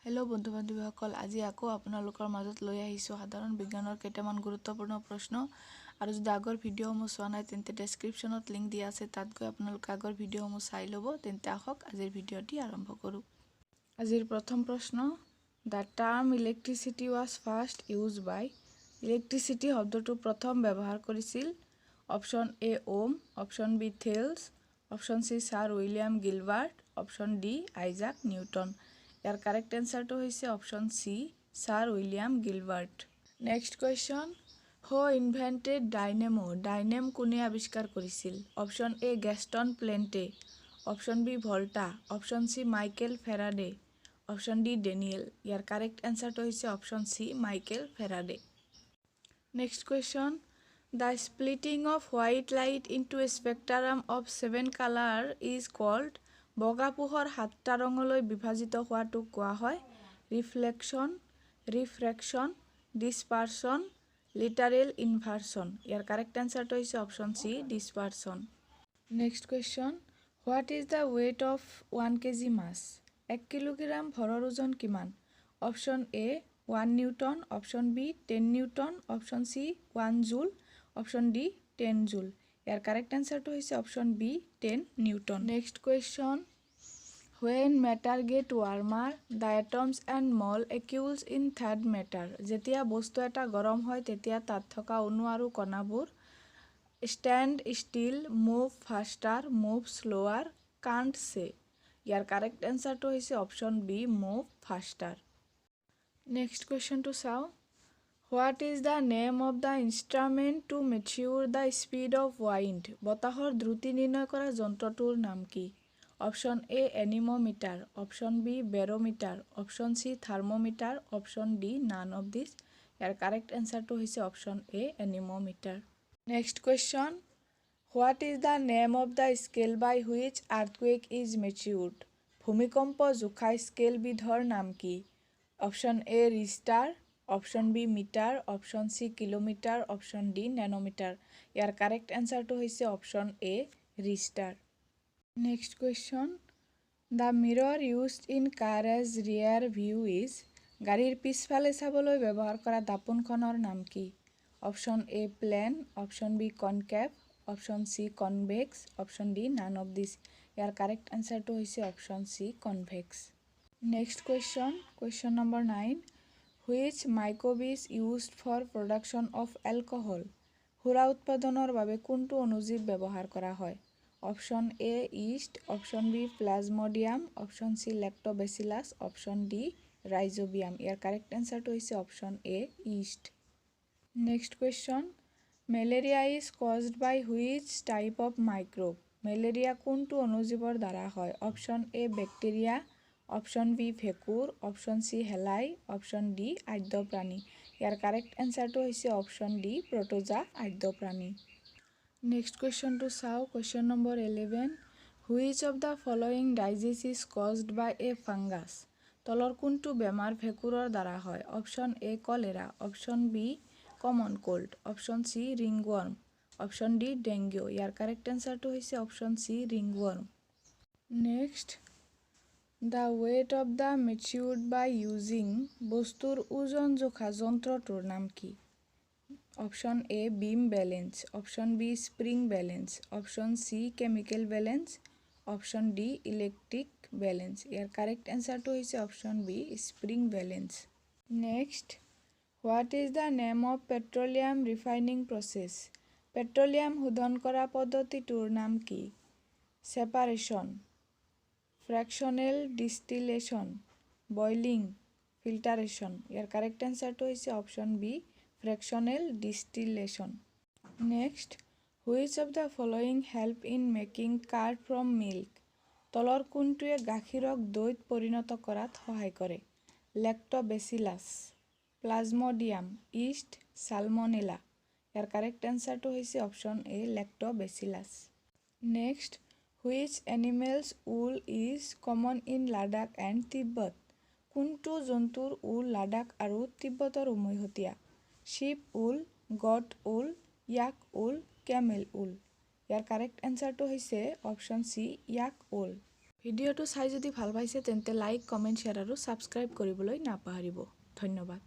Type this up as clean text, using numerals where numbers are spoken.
Hello' বন্ধু বান্ধৱীসকল, আজি আকৌ আপোনালোকৰ মাজত লৈ আহিছোঁ সাধাৰণ বিজ্ঞানৰ কেইটামান গুৰুত্বপূৰ্ণ প্ৰশ্ন। আৰু যদি আগৰ ভিডিঅ'সমূহ চোৱা নাই, তেন্তে ডেছক্ৰিপশ্যনত লিংক দিয়া আছে, তাত গৈ আপোনালোকে আগৰ ভিডিঅ'সমূহ চাই ল'ব। তেন্তে আহক, আজিৰ ভিডিঅ'টি আৰম্ভ কৰোঁ। আজিৰ প্ৰথম প্ৰশ্ন: The term electricity was first used by? Electricity শব্দটো প্ৰথম ব্যৱহাৰ কৰিছিল? Option A Ohm, option B Thales, option C Sir William Gilbert, option D Isaac Newton. Year correct এনচাৰটো হৈছে option C Sir William Gilbert. Next question: Who invented dynamo? Dynamo কোনে আৱিষ্কাৰ কৰিছিল? Option A Gaston Planté, option B Volta, option C Michael Faraday, option D Daniel. Year correct এনচাৰটো হৈছে option C Michael Faraday. Next question: The splitting of white light into a spectrum of seven colour is called? বগা পোহৰ সাতটা ৰঙলৈ বিভাজিত হোৱাটোক কোৱা হয় reflection, refraction, dispersion, lateral inversion. ইয়াৰ correct এনচাৰটো হৈছে option C dispersion. Next question: What is the weight of 1 kg mass? 1 kilogram ভৰৰ ওজন কিমান? Option A 1 newton, option B 10 newton, option C 1 joule, option D 10 joule. Year correct এনচাৰটো হৈছে option B 10 newton. Next question: When matter get warmer, the atoms and molecules in that matter? যেতিয়া বস্তু এটা গৰম হয়, তেতিয়া তাত থকা অণু আৰু কণাবোৰ stand still, move faster, move slower, can't চে। ইয়াৰ কাৰেক্ট এনচাৰটো হৈছে option B move faster. Next কুৱেশ্যনটো চাওঁ: What is the name of the instrument to measure the speed of wind? বতাহৰ দ্ৰুতি নিৰ্ণয় কৰা যন্ত্ৰটোৰ নাম কি? Option A anemometer, option B barometer, option C thermometer, option D none of these. Year correct এনচাৰটো হৈছে option A anemometer. Next question: What is the name of the scale by which earthquake is measured? ভূমিকম্প জোখা স্কেলবিধৰ নাম কি? Option A Richter, option B meter, option C kilometer, option D nanometer. Year correct এনচাৰটো হৈছে option A Richter. Next question: The mirror used in car as rear view is? গাড়ীৰ পিছফালে চাবলৈ ব্যৱহাৰ কৰা দাপোনখনৰ নাম কি? Option A plane, option B concave, option C convex, option D none of these. Year correct এনচাৰটো হৈছে option C convex. Next question, question number 9: Which microbe is used for production of alcohol? সুৰা উৎপাদনৰ বাবে কোনটো অণুজীৱ ব্যৱহাৰ কৰা হয়? Option A yeast, option B Plasmodium, option C Lactobacillus, option D Rhizobium. Year correct এনচাৰটো হৈছে option A yeast. Next question: Malaria is caused by which type of microbe? Malaria কোনটো অণুজীৱৰ দ্বাৰা হয়? Option A bacteria, option B ভেঁকুৰ, option C শেলাই, option D আদ্যপ্ৰাণী। ইয়াৰ correct এনচাৰটো হৈছে option D প্ৰট'জা, আদ্যপ্ৰাণী। Next কুৱেশ্যনটো চাওঁ, question number 11: Which of the following disease is caused by a fungus? তলৰ কোনটো বেমাৰ ভেঁকুৰৰ দ্বাৰা হয়? Option A cholera, option B common cold, option C ringworm, option D dengue. Year correct এনচাৰটো হৈছে option C ringworm. Next, the weight of the measured by using? বস্তুৰ ওজন জোখা যন্ত্ৰটোৰ নাম কি? Option A beam balance, option B spring balance, option C chemical balance, option D electric balance. Year correct এনচাৰটো হৈছে option B spring balance. Next, what is the name of petroleum refining process? Petroleum শোধন কৰা পদ্ধতিটোৰ নাম কি? Separation, fractional distillation, boiling, filtration. Year correct এনচাৰটো হৈছে option B fractional distillation. Next, which of the following help in making curd from milk? তলৰ কোনটোৱে গাখীৰক দৈত পৰিণত কৰাত সহায় কৰে? Lactobacillus, plasmodium, yeast, salmonella. ইয়াৰ কাৰেক্ট এনচাৰটো হৈছে option A Lactobacillus. Next, which animal's wool is common in Ladakh and Tibet? কোনটো জন্তুৰ ঊল লাডাখ আৰু তিব্বতৰ উমৈহতীয়া? Sheep wool, goat wool, yak wool, camel wool. ইয়াৰ কাৰেক্ট এনচাৰটো হৈছে অপশ্যন চি য়াক উল। ভিডিঅ'টো ভিডিঅ'টো চাই যদি ভাল পাইছে, তেন্তে লাইক, কমেণ্ট, শ্বেয়াৰ আৰু ছাবস্ক্ৰাইব কৰিবলৈ নাপাহৰিব। ধন্যবাদ।